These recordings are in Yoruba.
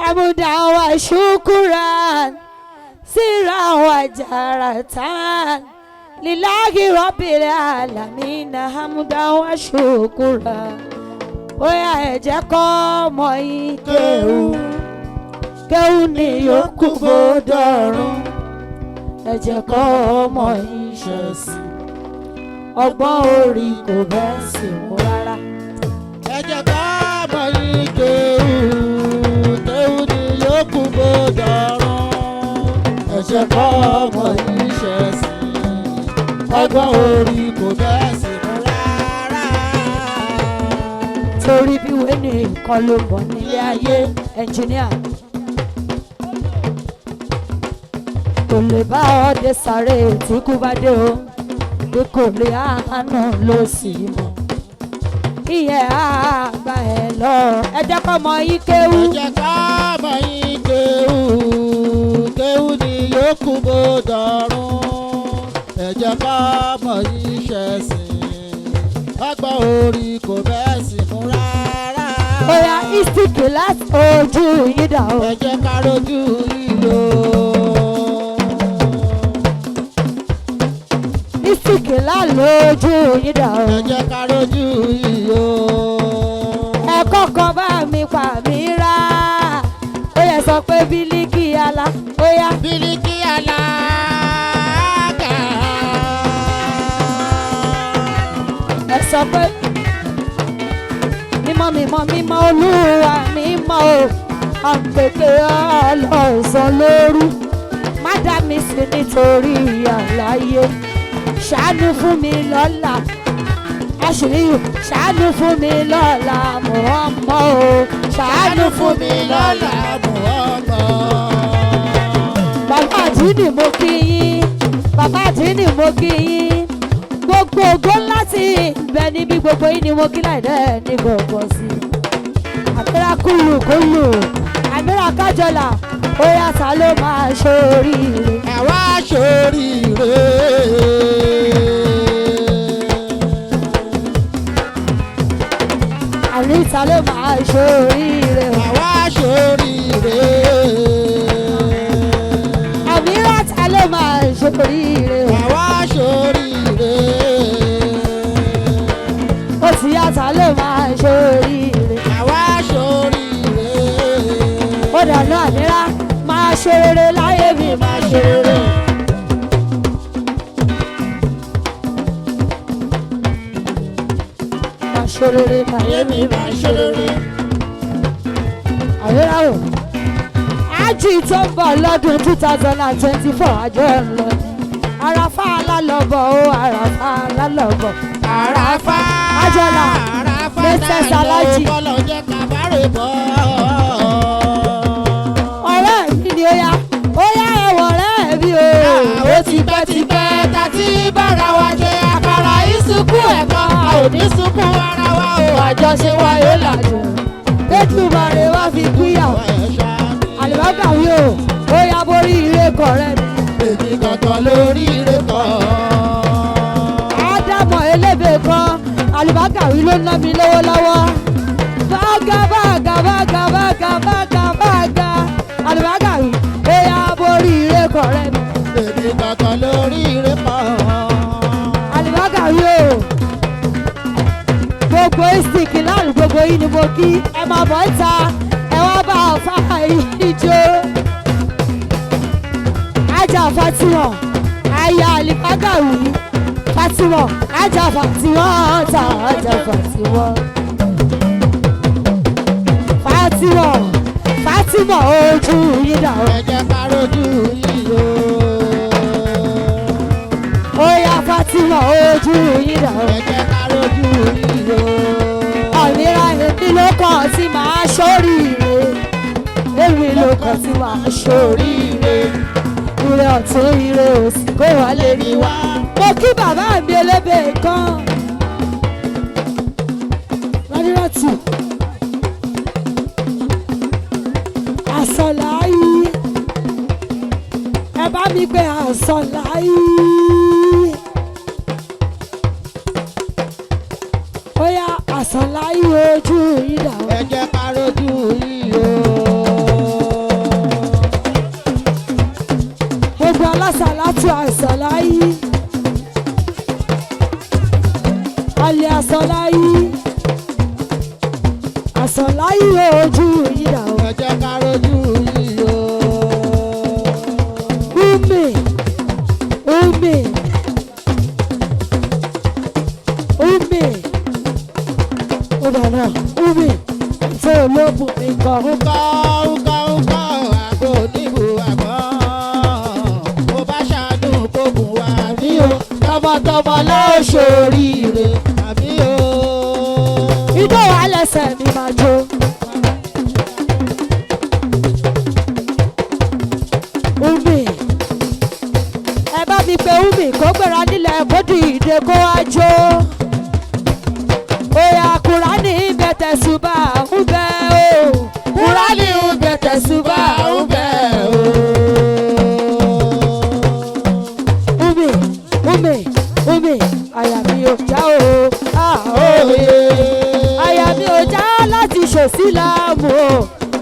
Hamdan wa shukran sirran wa jaratan lillahi rabbil alamin hamdan wa shukran. Bóyá ẹ jẹ́ kọ́ ọmọ yín kéwú, kéwú ni yòókù bó dọ̀run. Ẹ jẹ́ kọ́ ọmọ yín ṣẹ̀sìn, ọgbọ́n orí kò bẹ́ẹ̀ sì mú rárá. Ẹ jẹ́ ká mọ̀ yín kéwú, kéwú ni yòókù bó dọ̀run. Ẹ jẹ́ ká mọ̀ yín ṣẹ̀sìn, ọgbọ́n orí kò bẹ́ẹ̀ sì mú rárá. Torí bí wẹ́ẹ́ nìkan ló ń bọ̀ nílé ayé, ẹnjìníà kò lè bá ọdẹ sáré tí kú bá dé o, bí kò lè àánú ló sì mọ̀ ìyẹn àgbà ẹ̀ lọ. Ẹ jẹ́ kọ́ mọ yín kéwú. Ẹ jẹ́ ká mọ̀ yín kéwú, kéwú ni yòókù bó dọ̀run. Ẹ jẹ́ ká mọ̀ yín ṣẹ̀sìn, ọgbọ́n orí kò bẹ́ẹ̀ sì mú rárá. Bóyá istik láti ojú yín dà o. Ẹ jẹ́ ká rojú ìlò. Istik lálójú yín dà o. Ẹ jẹ́ ká rojú ìlò. Ẹ̀kọ́ kan bá mi pa mí rà, ó yẹ sọ pé bílíkì ala ó yá. Bílíkì alága. Ẹ sọ pé mímọ́ mímọ́ mímọ́ olúwa mímọ́ o, àpèké ọlọ́sàn lóru, má dá mi sí nítorí àlàyé, ṣàánú fún mi lọ́la àṣírí, ṣàánú fún mi lọ́la Muhammad o, ṣàánú fún mi lọ́la. Muhammad. Bàbá àdínì mo kí yín, bàbá àdínì mo kí yín, gbogbo ògo láti bẹ níbi gbogbo yín ni mo kí láì dẹ́ ní gbogbo sí i. Àmìrà kúlù kúlù, àmìrà kájọlà, ó yá ta ló máa ṣoríire? Ẹ wá ṣoríire. Àní ta ló máa ṣoríire o? Ẹ wá ṣoríire. Àmìrà ta ló máa ṣoríire o? Ẹ wá ṣoríire. Ó ti yá ta ló máa ṣoríire? Ẹ wá ṣoríire. Ó dànù àmìrà máa ṣe rere láyé mi, máa ṣe rere. Máa ṣe rere láyé mi, máa ṣe rere. Àmìrà o, ájì tó ń bọ̀ lọ́dún 2024, àjọ ẹ̀ ń lọ ní. Àràfà alálọ́bọ̀ o, àràfà alálọ́bọ̀. Àràfà. Àjọlá. Àràfà Princess náà ló Alájì. bọ́lọ̀ jẹ́ kábàárẹ̀ bọ̀. Ọ̀rẹ́ mi ni ó yá, ó yá ẹ̀wọ̀n ọ̀rẹ́ mi o. Ó ti pẹ́ ti pẹ́ ta ti bára wa jẹ àkàrà ìsìnkú ẹ̀kọ́, a ò ní sunkún ara wa o, Àjọṣe wa yóò làjọ. Ètùmọ̀rẹ́ wá fi kúyà. Àlùbákà mi o, ó yá borí ire kọ̀rẹ́ mi. Èmi kankan lórí ire kan. Ádámọ̀ elébè kan, àlùbákà wí ló ná mi lọ́wọ́lọ́wọ́. Bága bága bága bága bága bága, àlùbákà wí, ó yá borí ire kọ̀rẹ́ mi. Èmi kankan lórí ire kan. Àlùbákà wí o. Gbogbo ìsìnkì láàrú gbogbo yìí ni mo kí, ẹ máa bọ̀ ń ta, ẹ wá bá ọ̀fà yìí jó. Ajá Fatima, aya Àlùbákà wí, Fatima, ajá Fatima ta, ajá Fatima. Fatima, Fatima ojú yín dà o. Ẹ jẹ́ ká rojú yìí o. Ó yá Fatima ojú yín dà o. Ẹ jẹ́ ká rojú yìí o. Àmìrà èmi ló kàn tí màá ṣoríire. Èmi ló kàn tí màá ṣoríire. Ire ọ̀tún ire òsì kó wá lè mi wá. Mo kí bàbá mi elébè kan. Rádírátù. Àsọ̀láyí. Ẹ bá mi gbé àsọ̀láyí. Ó yá àsọ̀láyí ojú yín dà o. Ẹ jẹ́ ká rojú yìí o. Ńkọ́ ńkọ́ ńkọ́ àgbo oníbù àgbọ̀. Mo bá ṣàánú kókùn wá ní o. Tọmọtọmọ la ó ṣoríire àbí o. Ijó wa lẹ́sẹ̀ mi máa jó. Umi, ẹ bá mi pe Umi kó gbéra nílẹ̀ kó dìde kó wá jó. Oya Kùránì ń bẹ tẹ̀sùbà ń bẹ o. Kúránì ń bẹ tẹ̀sùbà ń bẹ o. Umi, Umi, Umi, àyà mi ò já o. Ah, Òye. Àyà mi ò já láti ṣòsílámù o.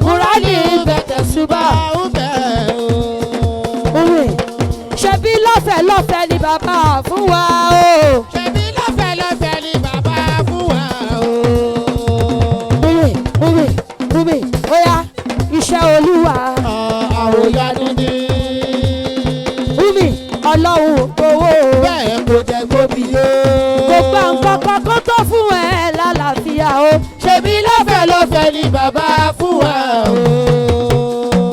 Kùránì ń bẹ tẹ̀sùbà. ń bẹ o. Umi, ṣebí lọ́fẹ̀ẹ́ lọ́fẹ̀ẹ́ ni bàbá fún wa o. Ṣebí lọ́fẹ̀ẹ́ lọ́fẹ̀ẹ́ ni bàbá fún wa o. Umi, Umi, Umi, óyá iṣẹ́ Olúwa. Àwòyanu ni. Umi, Ọlọ́run owó o. Bẹ́ẹ̀ kò jẹ́ gbóbi o. Kò gba nǹkan kan kó tó fún ẹ lálàáfíà o. Ṣebí lọ́fẹ̀ẹ́ lọ́fẹ̀ẹ́ ni bàbá fún wa o.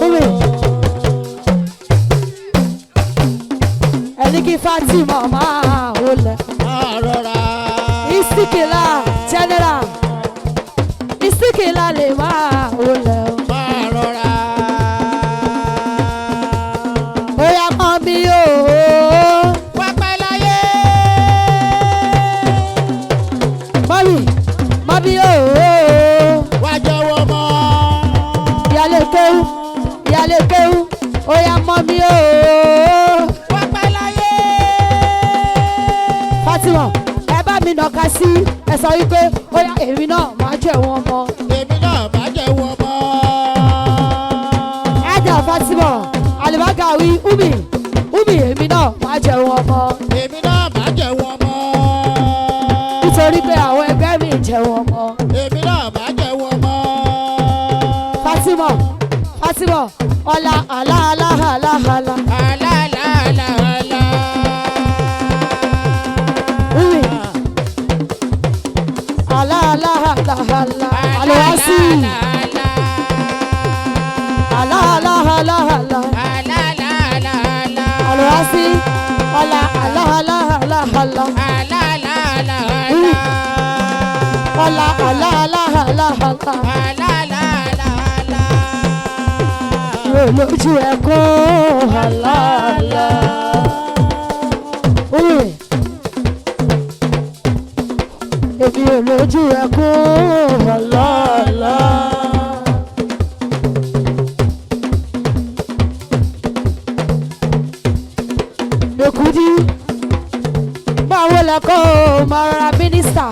Umi. Ẹni kí Fatima máa wọlé. Máa rọra. Istikila general. Istikila lè máa wọlé o. Máa rọra. Bóyá mọ́ mi o. Wá pẹ́ láyé. Mọ́mí, mọ́mí o. Wá jọ̀wọ́ mọ́. Ìyálé kéwú, ìyálé kéwú, óyá mọ́mí o. Wá pẹ́ láyé. Fatima, ẹ bá mi nàka sí, ẹ sọ wípé óyá èmi náà máa jẹ́ wọn mọ́. Èmi náà bá jẹ̀wọ́ mọ́. Ẹ̀dà Fatima, Àlùbágàwí, Umi, Umi èmi náà máa jẹ́ wọn mọ́. Èmi náà bá jẹ̀wọ́ mọ́. Nítorí pé àwọn ẹgbẹ́ mi jẹ́ wọn mọ́. Èmi náà bá jẹ̀wọ́ mọ́. Fatima, Fatima, ọlá àlá àlá àlá àlá. Àlá àlá àlá àlá. Umi, àlá àlá àlá àlá. Àlùwásí, àlá àlá àlá àlá. Àlá àlá àlá àlá. Àlùwásí, ọlá àlá àlá àlá àlá. Àlá àlá àlá Umi, àlá. ọlá àlá àlá àlá àlá. Àlá àlá àlá àlá. Lójú ẹkún àlá àlá. Umi, èmi ò lójú ẹkún àlá àlá. Èkúdí, báwo lẹ́kọ̀ọ́ máa ra mínísítà?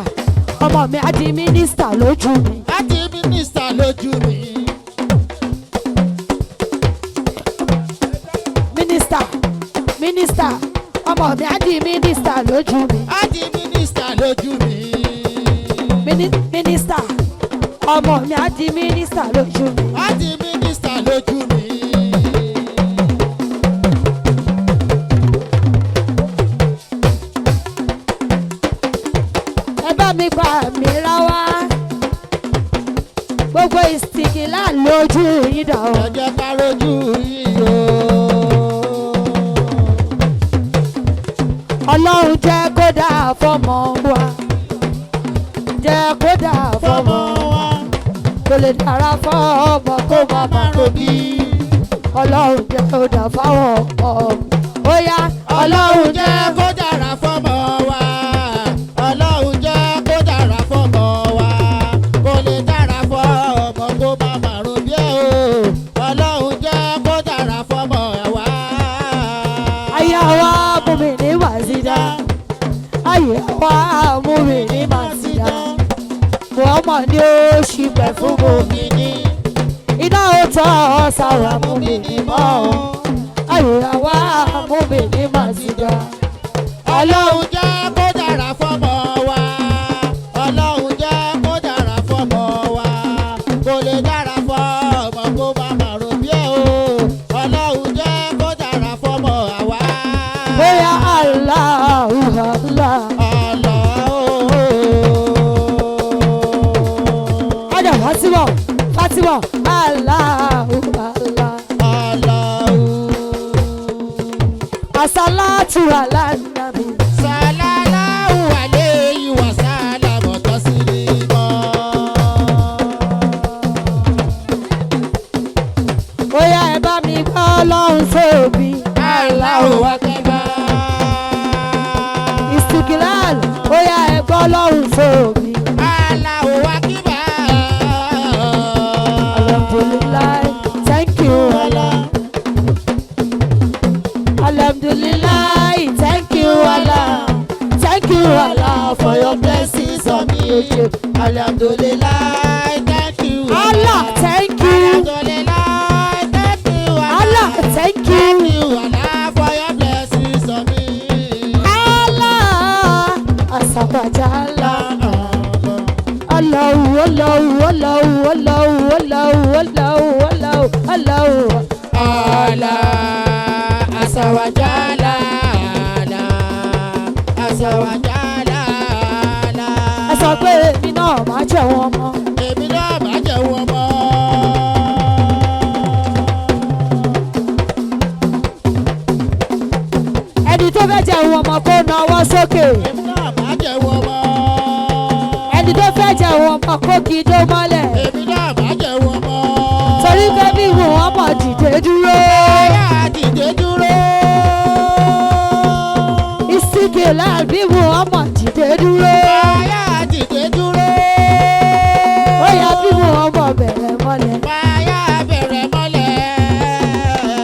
Ọmọ mi á di mínísítà lójú mi. Láti mínísítà lójú mi. Mínísítà, mínísítà, ọmọ mi á di mínísítà lójú mi. Láti mínísítà lójú mi. Mínísítà, ọmọ mi á di mínísítà lójú mi. Láti mínísítà lójú mi. Ẹ bá mi pa àmì ra wá. Gbogbo ìsìnkìlá lójú yín dà o. Ẹ jẹ́ ká rojú yìí o. Ọlọ́run jẹ́ kó dáa fọ́mọ wa. Jẹ́ kó dáa fọ́mọ Fọmọ wa kò lè dára fọ́mọ kó má má máa ròbí. Ọlọ́run jẹ́ kó dáa fáwọn ọmọ. Ó yá Ọlọ́run jẹ́ kó dára fọ́mọ wa. Ọlọ́run jẹ́ kó dára fọ́mọ wa. Kó lè dára fọ́mọ kó má má ròbí ẹ̀ o. Ọlọ́run jẹ́ kó dára fọ́mọ wa. Ayé wa mú mi ní wàzídà. Ayé wa mú mi ní màsídà. Muhammad ni ó ṣìpẹ̀ fún mi. Ní Iná ó tọ́ sára mú mi ní mọ́. Ayé wa mú mi ní màsídà. Ọlọ́run jẹ́ kó dára fọ́mọ wa. Ọlọ́run jẹ́ kó dára fọ́mọ wa. Kó lè dára fọ́mọ kó má má ròbí ẹ̀ o. Ọlọ́run jẹ́ kó dára fọ́mọ wa. Bóyá Allahu Allah. Ọlọ́run. Ọjà Fatima, Fatima, Allahu Allah. Allahu. Asalatu ala nabi. Sallallahu alayhi wa sallam taslima. Bóyá ẹ bá mi gbọ́ Ọlọ́run tóbi. Allahu akbar. Istikilal, bóyá ẹ gbọ́ Ọlọ́run tóbi. Allahu akbar. Alhamdulillah, thank you Allah. Alhamdulillah, thank you Allah. Thank you Allah For your blessings on me. Alhamdulillah, thank you. Allah, thank you. Alhamdulillah, thank you. Allah, thank you. Thank you, Allah, for your blessings on me. Allah, asabajala. Allahu, Allahu, Allahu, Allahu, Allahu, Allahu, Allahu, Allahu. Allah, asawajala, Allah, asawajala, Allah. Ẹ sọ pé èmi náà máa jẹ́ wọn mọ́. Èmi náà máa jẹun ọmọ. Ẹni tó fẹ́ jẹ́ wọn mọ́ kó nawọ́ sókè. Èmi náà máa jẹun ọmọ. Ẹni tó fẹ́ jẹ́ wọn mọ́ kó kí ijó mọ́lẹ̀. Èmi náà máa jẹun ọmọ. Torí pé bí wọn mọ̀ dìde dúró. Ẹyà dìde dúró. Ìsìnkìlá bí wọn mọ̀ dìde dúró. Ẹyà dìde dúró. Ó yá bí wọn mọ̀ bẹ̀rẹ̀ mọ́lẹ̀. Báyà bẹ̀rẹ̀ mọ́lẹ̀.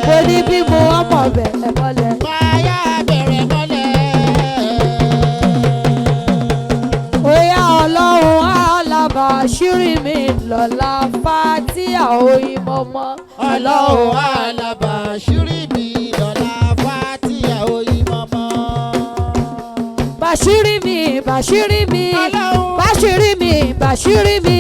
Mo ní bí wọn mọ̀ bẹ̀rẹ̀ mọ́lẹ̀. Báyà bẹ̀rẹ̀ mọ́lẹ̀. Ó yá Ọlọ́run alábàáṣírí mi lọ́la Fátíà Oyinmọ́mọ́. Ọlọ́run alàbà ṣírí mi lọ́la Fátíà Oyinmọ́mọ́. Bàṣírí mi, bàṣírí mi, Ọlọ́run. bàṣírí mi, bàṣírí mi,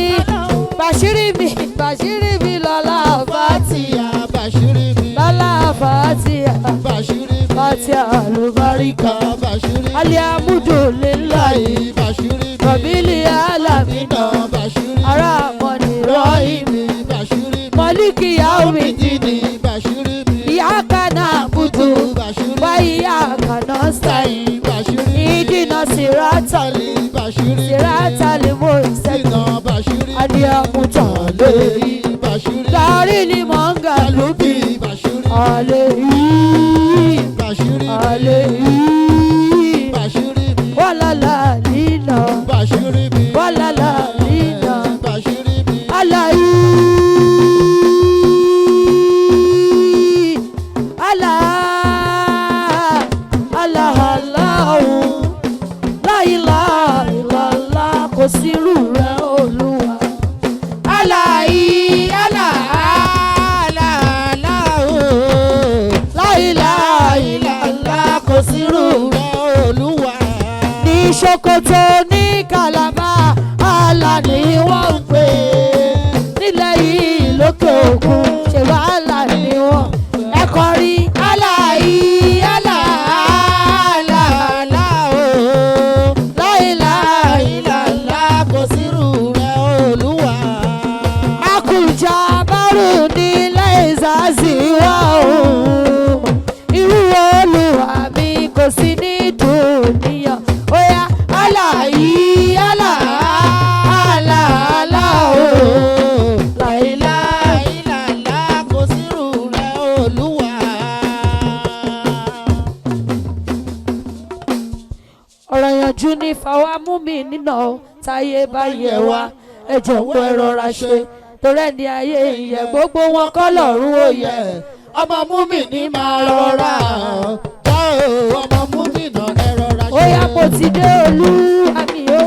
bàṣírí mi, bàṣírí mi lọ́la Fátíà. Fátíà bàṣírí mi. Lọ́la Fátíà, Bàṣírí mi. Fátíà àlùbáríkà. Ká bàṣírí mi. Alihamudulilayi, Láì bàṣírí mi. Rọ̀bìlì Alamina, Iná bàṣírí mi. Aramọ̀nì Rọ́ìmì, Mi bàṣírí mi. Mọ̀líkì Yaomi, Dídì bàṣírí mi. Ìyáka náà budu, Bàṣírí mi. wá ìyáka náà sẹ́yìn. Láì bàṣírí mi. Ìdínà sírátà, Tálí bàṣírí mi. sírátà lè mú ìṣẹ́jú. Iná bàṣírí mi. Alihamudu Lèyí bàṣírí mi. Gàrí ni mò ń gà lóbi. Bí bàṣírí mi. Àlè yìí, Bàṣírí mi. àlè yìí. Bàṣírí mi. Wàlálà nínà, Bàṣírí mi. wàlálà nínà. Bàṣírí mi. Àlàyé, àlà, àlà, àlàó. Láìláìlàlá kò sí irú rẹ̀ Olúwa. Àlàyé àlà àlà àlà o. Láìláìlàlá Àlà kò sírú rẹ̀ Olúwa. ní Sokoto ní Calabar àlà ni wọ́n ń pè é nílẹ̀ yìí lókè òkun ṣe wàhálà ni wọ́n ẹ kọrin àlà yìí àlà àlà Àlà o. láìláì Àlà kò sírú rẹ̀ Olúwa. àkùjá bárù ní lẹ́ẹ̀zàzì wá o irú Olúwa mi kò sí ní dùnìyàn ó yá àlà yìí àlà àlà àlà o láìláì. Àlà kò sírú rẹ̀ Olúwa. Ọ̀rọ̀ yànjú ní fàwa mú mi nínà ó táyé bá yẹ wá ẹ jọ̀wọ́ ẹ rọra ṣe torí ẹni ayé ìyẹ gbogbo wọn kọ́ lọ́rùn ó yẹ. Ọmọ múmi ní máa rọra. Tọ́ o, ọmọ múmi náà ẹ rọra ṣe. Ó yá mo ti dé Olúwa mi o,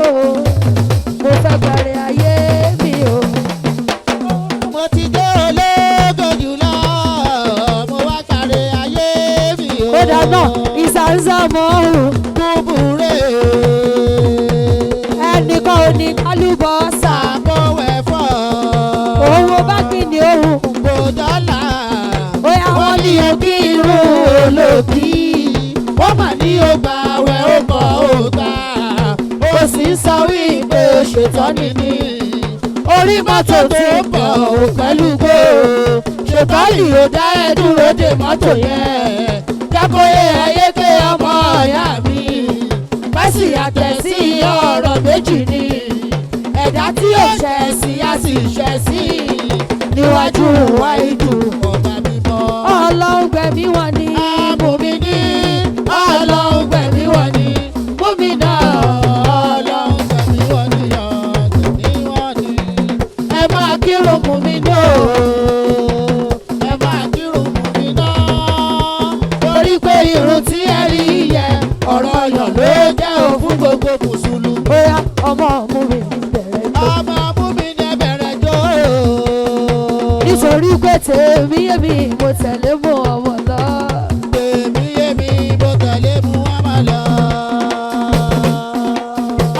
mo fẹ́ gbẹ̀rẹ̀ ayé mi o. Mo ti dé ológo jùlọ, mo wá kárí ayé mi o. Ó dáná ìsànsámọ́ ọ̀hún Búburú. ẹnìkan ò ní kálúbọ̀ọ́sà Àbọ̀wẹ̀fọ́. òun ò bá kí ni òun. Bòdọ́là. Ó yá wọ́n ní òkè irú olókì. Wọ́n mà ní ó gbà wẹ̀ ó kọ̀ ó gbà. Ó sì ń sọ wípé ó ṣètọ́ nìní. Torí mọ́tò tó tí ń bọ̀ ò pẹ̀lú gbó. Ṣètọ́lì ò dá ẹ dúró de mọ́tò yẹn. Jákòó ayé ké ọmọ ìyá mi. Mẹ́sì àtẹ̀sí ọ̀rọ̀ méjì ni. Ẹ̀dá tí ò ṣẹ̀ sí á sì ṣẹ̀ sí. Níwájú wa ìdù ọba mímọ́. Ọlọ́run gbẹ̀mí wọn ni. Àmùmí ní Ọlọ́run gbẹ̀mí wọn ni. Múmi náà. Ọlọ́run gbẹ̀mí wọn ni ọ̀gbẹ̀mí wọn ni. Ẹ máa kírun mú mi ní o. Ẹ máa kírun mú mi náà. Torí pé irun tí ẹ rí yẹ ọ̀rọ̀ ọ̀yàn ló jẹ́ o fún gbogbo mùsùlùmí. Bóyá ọmọ mú mi ní bẹ̀rẹ̀ tó. Ọmọ mú mi ní ẹbẹ̀rẹ̀ jó o. Nítorí pé tèmi èmi mo tẹ̀lé mú ọmọ lọ. Tèmi èmi mo tẹ̀lé mú wọn máa lọ.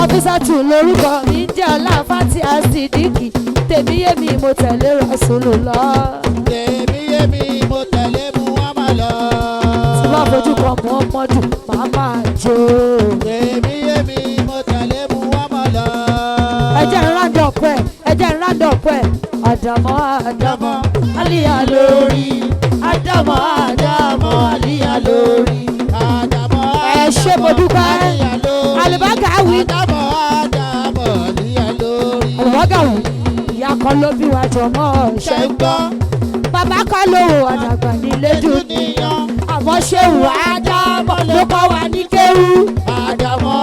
Ọ́físà tù lórúkọ mi ń jẹ́ ọlá Fati Asidiki. Tèmi èmi mo tẹ̀lé Rasulu lọ. Tèmi èmi mo tẹ̀lé mú wọn máa lọ. Tí wọ́n fojú kan mú ọmọdù, màá máa jó. Tèmi èmi mo tẹ̀lé mú wọn máa lọ. Ẹ jẹ́ n round up ẹ̀, ẹ jẹ́ n round up ẹ̀. Àdàmọ́ àdàmọ́, àlìyá lórí. Àdàmọ́ àdàmọ́, àlìyá lórí. Àdàmọ́ Ẹ ṣé mo dúpẹ́. Àlìyá lórí. Àlùbákà wí. Àdàmọ́ àdàmọ́ àlìyá lórí. Àlùbákà wí. Ìyá kan ló bí wa jọmọ́ Ṣé ṣe ń gbọ́? Bàbá kan ló wò àdàgbà nílé dùn. Dúníyàn. Àmọ́ ṣé wà á dámọ̀ ló kọ́ wa ní kéwú. Àdàmọ́